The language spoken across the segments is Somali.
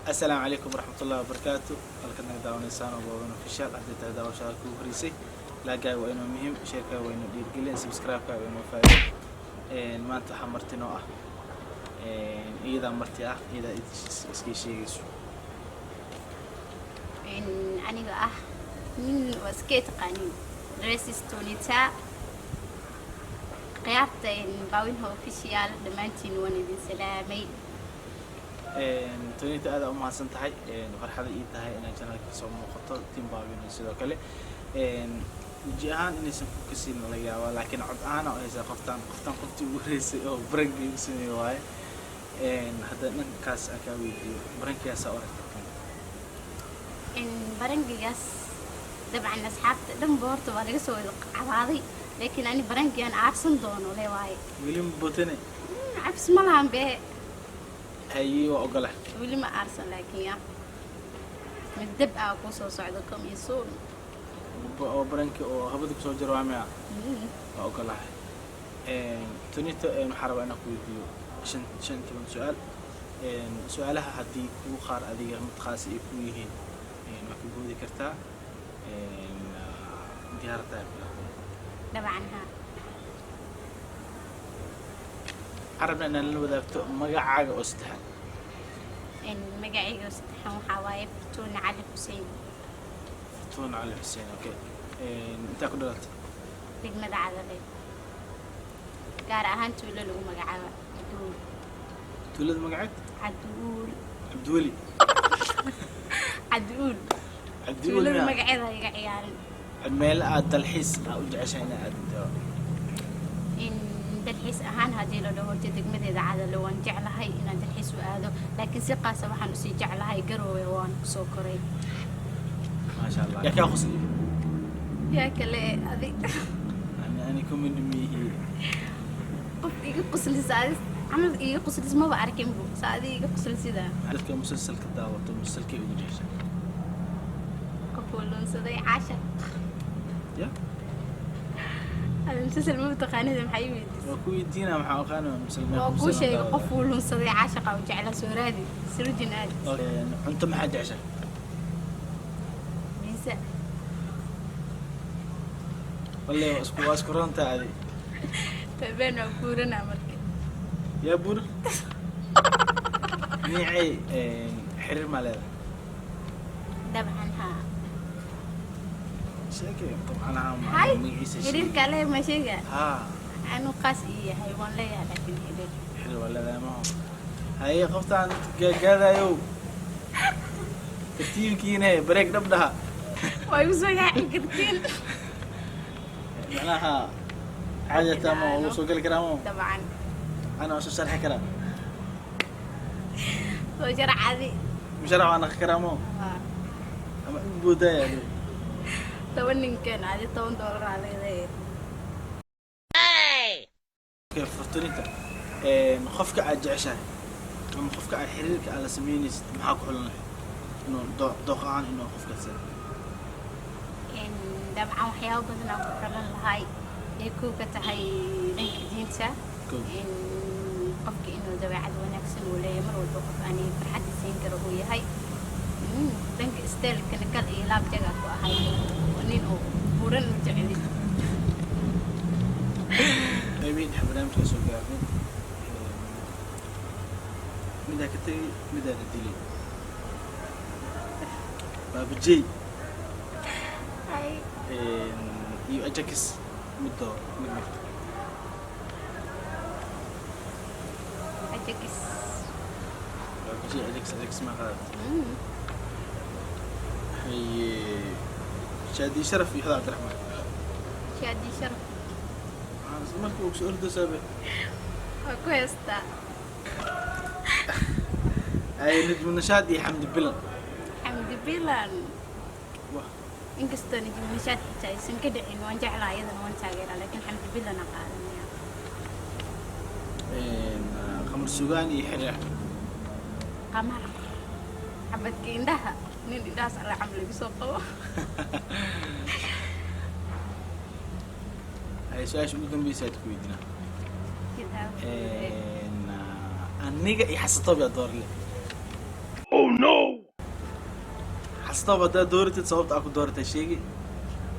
Assalaamu calaykum waraxmatullahi wabarakaatu. Halkaad naga daawanaysaan oo Baaban Official. Haddii tahay daawashada kugu horeysay, like-gaaga waa inoo muhiim, share-kaaga waa inoo dhiirgelin, subscribe-kaaga waa inoo faa'iido. Maanta waxaa marti noo ah, iyadaa marti ah, iyadaa iskii sheegayso. Aniga ah nin waa iskee taqaanin Dresses Tonita. Khiyaarta Baawinha Official, dhammaantiin waan idin salaamay. Tonita, aad u mahadsan tahay. Farxada ii tahay inaad channelka kasoo muuqato, team Baawin sidoo kale. Weji ahaan inaysan ku kasin laga yaabaa, laakiin cod ahaan oo haysaa qoftaan qoftii ugu horeysay oo prank igu sameeye waaye. Hadda dhankaas aan kaa weydiiyo, prank-igaasaa u aragtay? Prank-igaas dabcan asxaabta dhanba horta waa laga soo wada cabaaday, laakiin ani prank-igan aarsan doono le waaye. Weli ma botane? Cabsi ma lahan bee. Haye, waa ogola. Weli ma aarsan, laakiin ya mid dab ah ku soo socdo, come soon. Oo prank-i oo habada kusoo jiro waa miya? Waa ogolahay. Tonita, waxaa rabaa inaan ku weydiiyo 15 su-aal. Su-aalaha haddii kugu qaar adiga mid khaas ay ku yihiin, waa ka boodi kartaa. Diyaar tahay? Dabcan, haa. Waxaan rabnaa inaad la wadaagto magacaaga oo saddexaad. Magacayga saddexan waxaa waaye Fartuune Cali Xuseen. Fartuun Cali Xuseen, okay. Intaa ku dhalatay? Degmada Cadale, gaar ahaan tuulo lagu magacaabo Cabduul. Tuulada magaceed? Cabduul. Cabdiweli? Cabduul. Cabdiweli. Tuulada miyaa? Magaceeda iga ciyaarin. Meel aad dalxiis aa u jeceshahay in aad? In dalxiis ahaan haddii la dhaho, horta degmadeeda Cadale waan jeclahay inaan dalxiis u aado, laakiin si qaasa waxaan usii jeclahay Garoowe, waan kusoo koray. Maasha Allah. Yaa kaa qosliyo? Yaa kale, adi. Ani comedy miihi. Qof iga qoslisa adi camal iga qoslis maba arkin bu saa adi iga qoslisida. Dadka musalsalka daawato, musalsalkay ugu jeceshahay? Qof walloonsaday caashaq. Ya? Adi musalsal maba taqaanida, maxaa ii weydiisay? Waa ku weydiina, maxaa aqaana musalsal. Waa kuu sheegay, qof uu lunsaday caashaqa u jeclaa, soo raadi sirujin aad. Cunto maxaa jeceshahay? Biisa. Walle waa isku runtaa adi. Habeen waa buuranaa marka. Yaa buur niicay, xiriir maa leedahay? Dabcan, haa. Sheekay dabcan haa. Hay. Magaciisa sheeg. Xiriirka le ma sheega? Haa. Anu qaas ii yahay waan leeyahay, laakiin xiriir. Xiriir waa leedahay maho. Haye, qoftaan gaagaadayow, tartiibkiina bareeg dhab dhaha. Waa igu soo yaaci kartiin. Macnaha caadi ma ugu soo geli karaa mo? Dabcan. Ana waa soo sharxi karaa. Soo sharcadi. Musharax waa naqi karaa mo? Haa. Ama u boodaya? 10 ninkan adi $10 aa leedahay. Furtuninta, qofka aad jeceshahay ama qofka aad xiriirka aad la sameynaysid, maxaa ku xulan lahayd inuu dooq ahaan inuu qofkaas? Dabcan waxyaabo badan aan ku xulan lahay ee kow ka tahay dhanka diinta. Kow. Qofka inuu dabeecad wanaagsan uu leeyahay, mar walba qof ani farxadda siin karo uu yahay. Dhanka style-kana kal iyo laab jaga ku ahay, nin oo buuran u jeceli. Qaybihii dhexe barnaamijka soo gaarnay. Midaa ka tegay, midaana dilay, Baabajey iyo Ajakis, mid door mid mid. Ajakis. Baabajey, Ajakis, Ajakis ma qaadat? Haye, Shaadi Sharaf iyo Xuda Cabdiraxmaan. Shaadi Sharaf. Waxaan isla markii uu soo ordosaabe. Waa ku heystaa. Ay, Najmu Nashaad iyo Xamdi Bilan. Xamdi Bilan. Wah. Inkastoo Najmu Nashaad xitaa aysan ka dhicin, waan jeclaa, iyadana waan taageeraa, laakiin Xamdi Bilan aan qaadanaya. Qamar Sugaan iyo Xiriir Axmed. Qamar, xabadka indhaha, nin indhahaas alla camal igu soo qabo. Ay, su-aasha ugu dambeysa aad ku weydiinaa. Sidaa. Aniga iyo Xasatoob yaa doorle? Oh no! Xastoob haddaad dooratid, sababta aa ku dooratay sheegi.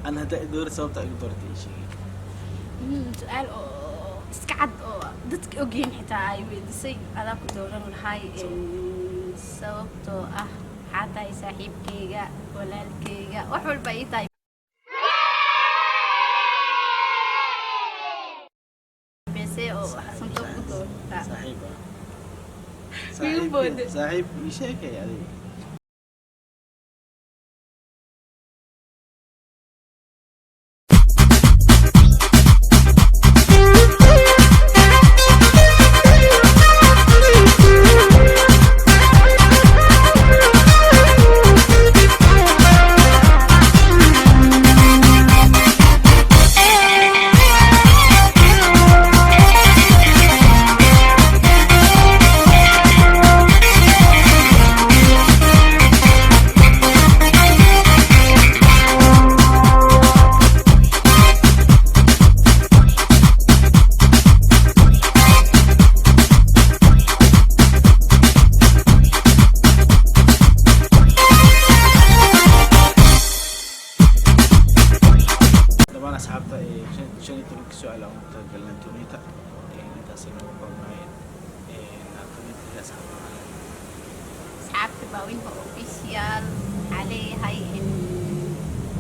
An haddaa i dooratid, sababta aa igu dooratay ii sheegi. Su-aal oo iska cad oo dadka ogyihiin xitaa ay weydiisay. Adaa ku dooran lahay, sababtoo ah waxaa tahay saaxiibkeyga, walaalkeyga, wax walba ii tahay. Bese oo Xasantoob ku doortaa. Saaxiib ah. Igu boode. Saaxiib ii sheekay adiga. Dhammaan asxaabta ee 15-ka su-aal aan ugu talagalnay Antonita intaasay noogu koobnaayeen. Antonita, asxaabta maxaa leedahay? Asxaabta Baawinka Official waxaa leeyahay in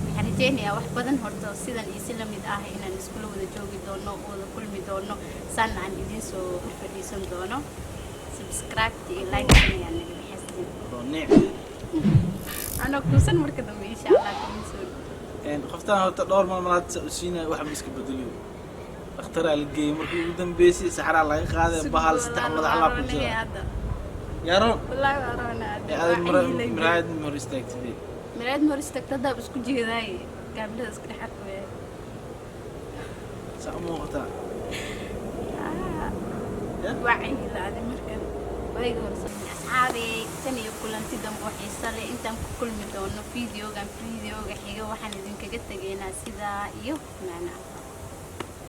waxaan rajeynayaa wax badan horta sidan iyo si lamid ah inaan iskula wada joogi doono, wada kulmi doono, saana aan idiin soo hor fadhiisan doono. Subscribe iyo like ayaan naga bixistin. Roonic. Anoo kuusan marka dambe, insha Allah, coming soon. Qoftaan horta dhowr maalmood sa u siinaya, waxba iska bedeliyo. Dhakhtaraa la geeyey, markii ugu dambeysay saxaraa laga qaaday, bahal saddex madax laa ku jira. Hadda. Yaaroon. Wallaahi waa roonaa hadda. Ee adag. Waa cayilay. Miraayad ma hor istaagtide? Miraayad ma hor istaagta, haddaaba isku jeedaaye, kaamirada iska dhex arkaya. Saa u muuqataa. Ya? Waa cayilaaday markan, waagi hore. Asxaabey, tan iyo kulanti dambe oo xiiso leh intaan ku kulmi doono videogan, videoga xiga, waxaan idinkaga tegaynaa sidaa iyo macnaa.